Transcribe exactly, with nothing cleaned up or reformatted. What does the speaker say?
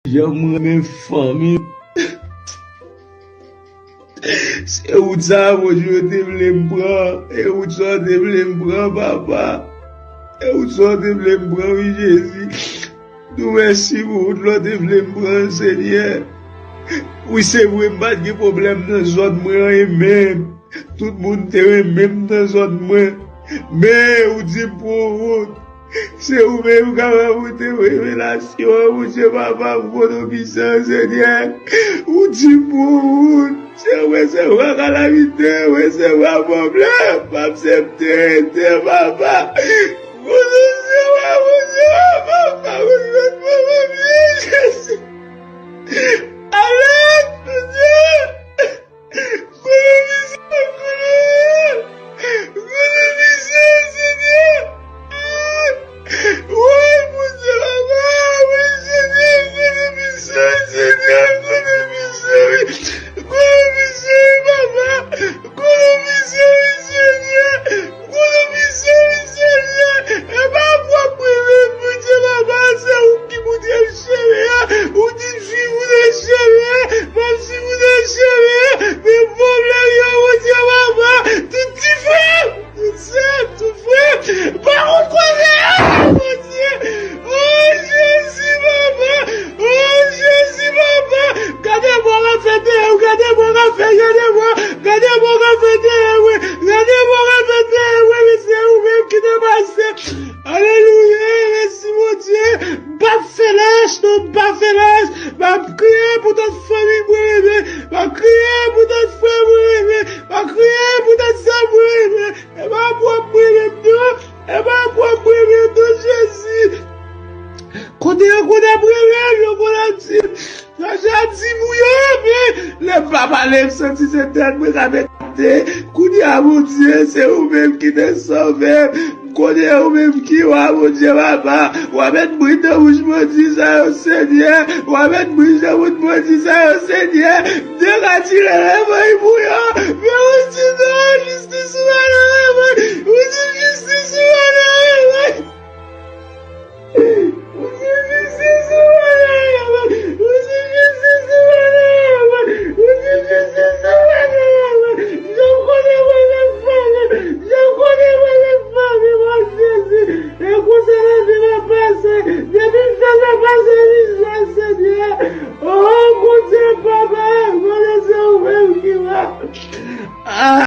Jan m renmen fanmi m. Se wout sa a, Bondye, yo te vle m pran. E wout sa a, yo te vle m pran, papa. E wout sa a, yo te vle m pran, wi, Jezi. Nou mèsi pou wout la, yo te vle m pran, Senyè. Wi, se vre, m pa t gen pwoblèm nan zòn mwen an, e menm. Tout moun te renmen m nan zòn mwen. Men, ou di m pou wout. Se ou menm ki kapab pote revelasyon an, Bondye papa, pou konomi sa, Senyè. Ou di m pou wout. Se resevwa kalamite, resevwa pwoblèm. M aksepte rete, papa. Bondye papa, Bondye papa, Bondye papa, Jezi. Alèt, Bondye. Ekonomize, ekonomize, ekonomize, Senyè. Wi, Bondye, papa, wi, Senyè, ekonomize, Senyè, ekonomize, wi. Ekonomize, wi, papa. Ekonomize, wi, Senyè. Ekonomize, wi, Senyè. E pa pwòp mwen menm, Bondye, papa, se ou ki montre m chemen an. Ou di m suiv ou nan chemen an, m ap suiv ou nan chemen an, men pwoblèm yo, Bondye papa, tout ti frè, tout sè, tout frè, pa konn kote yo, Bondye. O Jezi papa, o Jezi papa, gade mwen k ap fè teren, gade mwen k ap fè, gade mwen, gade mwen k ap fè teren mwen, gade mwen k ap fè teren mwen, men se ou menm ki te pase. Alelouya, mèsi Bondye. M p ap fè lach, non, m p ap fè lach. M ap kriye pou tout fanmi mwen renmen. M ap kriye pou tout frè mwen renmen. M ap kriye pou tout sè mwen renmen. E pa pwòp mwen menm, non. E pa pwòp mwen menm, non, Jezi. Kote yo konn ap renmen m, yo konn ap di m, Jaja di pou yo, men lè m pa pale, m santi se tèt mwen k ap ekate. Kounye a, Bondye, se ou menm ki te sove m. M konnen ou menm ki wa, Bondye papa. W a met bri nan bouch bandi sa yo, Senyè. W a met bri nan bouch bandi sa yo, Senyè. M te ka tire levay pou yo. Men ou di non, jistis ou pa nan levay. Ou di jistis ou pa nan